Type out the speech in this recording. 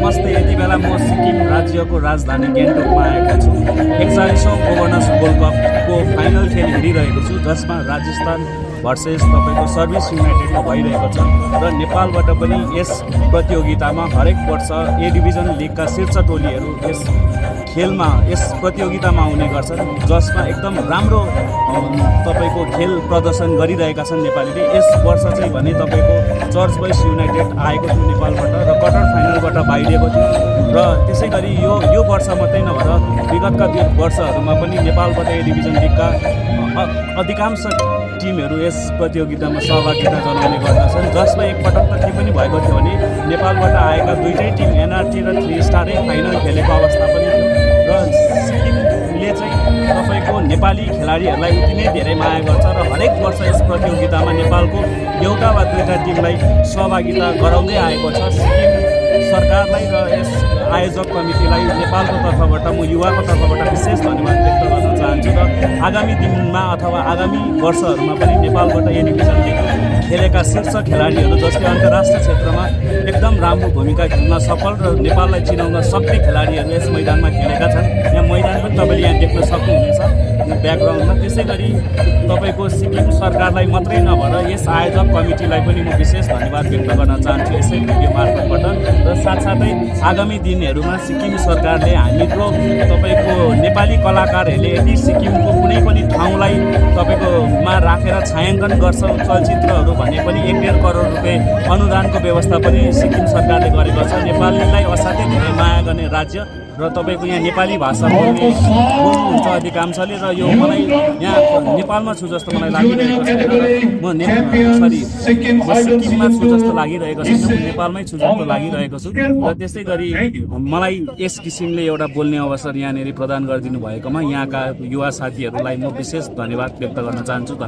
नमस्ते। यति बेला म सिक्किम राज्यको राजधानी गान्तोकमा आएको छु। 41औं गभर्नर्स वर्ल्ड कपको फाइनल खेल हेरिरहेको छु, जसमा राजस्थान भर्सेस तपाईँको सर्भिस युनाइटेडको भइरहेको छ र नेपालबाट पनि यस प्रतियोगितामा हरेक वर्ष ए डिभिजन लिगका शीर्ष टोलीहरू यस प्रतियोगितामा आउने गर्छन्, जसमा एकदम राम्रो तपाईँको खेल प्रदर्शन गरिरहेका छन् नेपालीले। यस वर्ष चाहिँ भने तपाईँको चर्च बोइज युनाइटेड आएको थियो नेपालबाट र क्वार्टर फाइनलबाट बाहिरिएको थियो र त्यसै गरी यो वर्ष मात्रै नभएर विगतका वर्षहरूमा पनि नेपालबाट ए डिभिजन लिगका अधिकांश टिमहरू यस प्रतियोगितामा सहभागिता जनाउने गर्दछन्, जसमा एकपटक त के पनि भएको थियो भने नेपालबाट आएका दुईटै टिम एनआरटी र 3 स्टारै फाइनल खेलेको अवस्था पनि थियो र सिक्किमले चाहिँ तपाईँको नेपाली खेलाडीहरूलाई उति नै धेरै माया गर्छ र हरेक वर्ष यस प्रतियोगितामा नेपालको एउटा वा दुईटा टिमलाई सहभागिता गराउँदै आएको छ। सिक्किम सरकारलाई र यस आयोजक कमिटीलाई नेपालको तर्फबाट म युवाको तर्फबाट विशेष धन्यवाद व्यक्त गर्न चाहन्छु र आगामी दिनमा अथवा आगामी वर्षहरूमा पनि नेपालबाट ए डिभिजन लिग खेलेका शीर्ष खेलाडीहरू जसले अन्तर्राष्ट्रिय क्षेत्रमा एकदम राम्रो भूमिका खेल्न सफल र नेपाललाई चिनाउन सक्ने खेलाडीहरू यस मैदानमा खेलेका छन्। यहाँ मैदान पनि तपाईँले यहाँ देख्न सक्नुहुनेछ ब्याकग्राउन्डमा। त्यसै गरी तपाईँको सिक्किम सरकारलाई मात्रै नभएर यस आयोजक कमिटीलाई पनि म विशेष धन्यवाद व्यक्त गर्न चाहन्छु यसै भिडियो मार्फतबाट र साथसाथै आगामी दिनहरूमा सिक्किम सरकारले हाम्रो तपाईँको नेपाली कलाकारहरूले यदि सिक्किमको कुनै पनि ठाउँलाई तपाईँकोमा राखेर छायाङ्कन गर्छ चलचित्रहरू भने पनि 1.5 करोड रुपियाँ अनुदानको व्यवस्था पनि सिक्किम सरकारले गरेको छ। नेपालीलाई असाध्यै धेरै माया गर्ने राज्य र तपाईँको यहाँ नेपाली भाषा बोल्नुहुन्छ अधिकांशले र यो मलाई यहाँ नेपालमा छु जस्तो मलाई लागिरहेको छैन र म सिक्किममा छु जस्तो लागिरहेको छैन, म नेपालमै छु जस्तो लागिरहेको छु र त्यसै गरी मलाई यस किसिमले एउटा बोल्ने अवसर यहाँनिर प्रदान गरिदिनु भएकोमा यहाँका युवा साथीहरूलाई म विशेष धन्यवाद व्यक्त गर्न चाहन्छु।